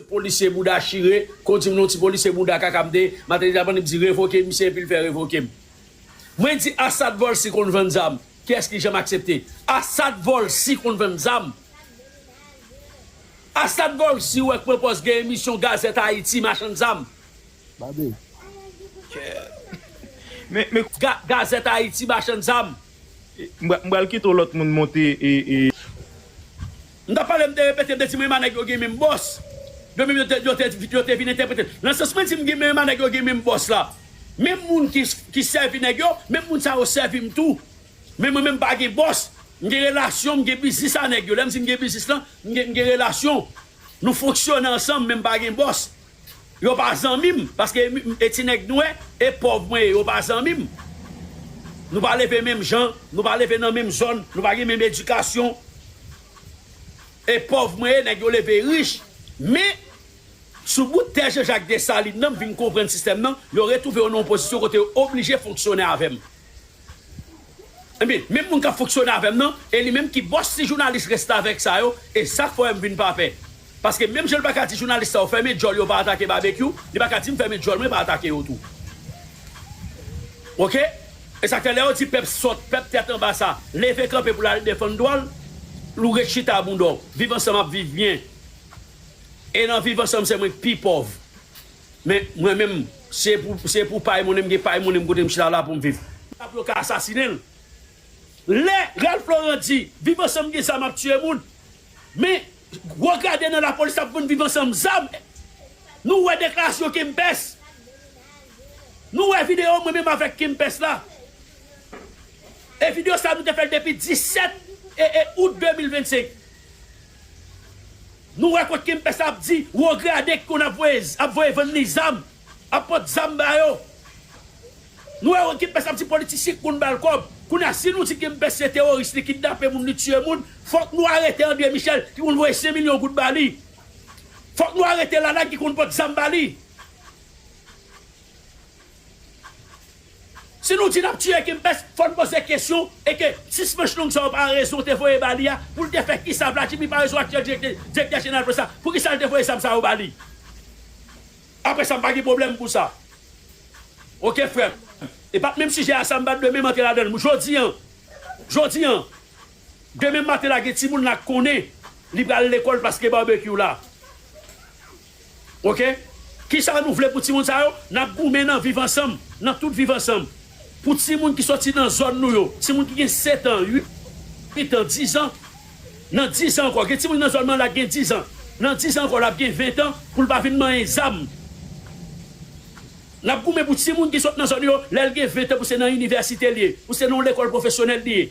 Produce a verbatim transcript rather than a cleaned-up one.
Polisye bouda chire, kon di m non ti polisye bouda kaka m te, Martelly t ap annik di revoke misye epi l fè revoke m. Mwen di Assad Volcy konn vann zam. Kiyès ki janm aksepte? Assad Volcy konn vann zam. Assad Volcy wè k pran pòz gen emisyon Gazette Haïti machann zam. Babe. Men, men, Ga, Gazette Haïti machann zam. m pral kite yon lòt moun monte e, e, M t ap pale, m te repete, m te di mwen e nèg yo gen menm bòs. Yo menm yo te, yo te, yo te vin entèprete. Nan sans mwen di m gen mwen e nèg yo gen menm bòs la. Menm moun ki, ki sèvi nèg yo, menm moun sa yo sèvi m tou. Men mwen menm m pa gen bòs. M gen relasyon, m gen biznis a nèg yo. Lè m di m gen biznis lan, m gen, m gen relasyon. Nou fonksyone ansanm, men m pa gen bòs. Yo pa zanmi m, paske e ti nèg nwè, e pòv mwen ye, yo pa zanmi m. Nou pa leve menm jan, nou pa leve nan menm zòn, nou pa gen menm edikasyon. E pòv mwen ye, nèg yo leve rich. Men, sou bout tè Jean Jacques Dessalines nan, m vin konprann sistèm nan, yo retwouve yo nan yon pozisyon kote yo oblije fonksyone avè m. Ebyen, menm moun k ap fonksyone avè m nan, e li menm ki bòs ti jounalis restavèk sa yo, e sa k fè w wè m vin pa pè. Paske menm jan l pa ka di jounalis sa yo fèmen djòl yo pa atake Babekyou, li pa ka di m fèmen djòl mwen pa atake yo tou. Oke? E sa k fè lè yo di pèp sòt, pèp tèt anba sa, leve kanpe pou l al defann dwa l, l ou ret chita bounda w. Viv Ansanm ap viv byen. E nan Viv Ansanm se mwen k pi pòv. Men mwen menm, se pou, se pou pay monnen m gen pay monnen m kote m chita la pou m viv. Ap yo ka asasinen l. Lè Ralph Laurent di, Viv Ansanm gen zam ap tiye moun. Men, gwo grade nan lapolis ap vann Viv Ansanm zam. Nou wè deklarasyon Kempès. Nou wè videyo mwen menm avèk Kempès la. E videyo sa nou te fè l depi disèt e, e out de mil vennsenk. Nou wè kot Kempès ap di wo grade ki konn ap voye, ap voye vann li zam, ap pot zam ba yo. Nou wè Kempès ap di politisyen ki konn ba l kòb. Kounye a, si nou di Kempès se teworis, li kidnape moun, li tiye moun, fòk nou arete André Michel ki konn voye senk milyon goud ba li. Fòk nou arete Lala ki konn pot zam ba li. Si nou di n ap tiye Kempès, fò n poze kesyon, e ke sis manch long sa yo pa rezon te voye ba li a, pou l te fè kisa Vladimir pa rezon aktyèl direktè, direktè jeneral polis la, poukisa l te voye zam sa yo ba li? Apre sa, m pa gen pwoblèm pou sa. Oke, frè m. E pa t menm sijè a sa m bat demen m antre ladan l. Jodi an, jodi an, demen maten la gen timoun la k konnen li pral lekòl paske Babekyou la. Oke? Kisa nou vle pou timoun sa yo? N ap goumen nan Viv Ansanm, nan tout Viv Ansanm. Pou timoun ki soti nan zòn nou yo, timoun ki gen sèt an, uit an, diz an, nan diz an ankò, gen timoun nan zòn mwen la ki gen diz an. Nan diz an ankò, l ap gen ven tan pou l pa vin manyen zam. N ap goumen pou timoun ki sot nan zòn yo, lè l gen ven tan pou se nan inivèsite l ye, pou se nan yon lekòl pwofesyonèl li ye.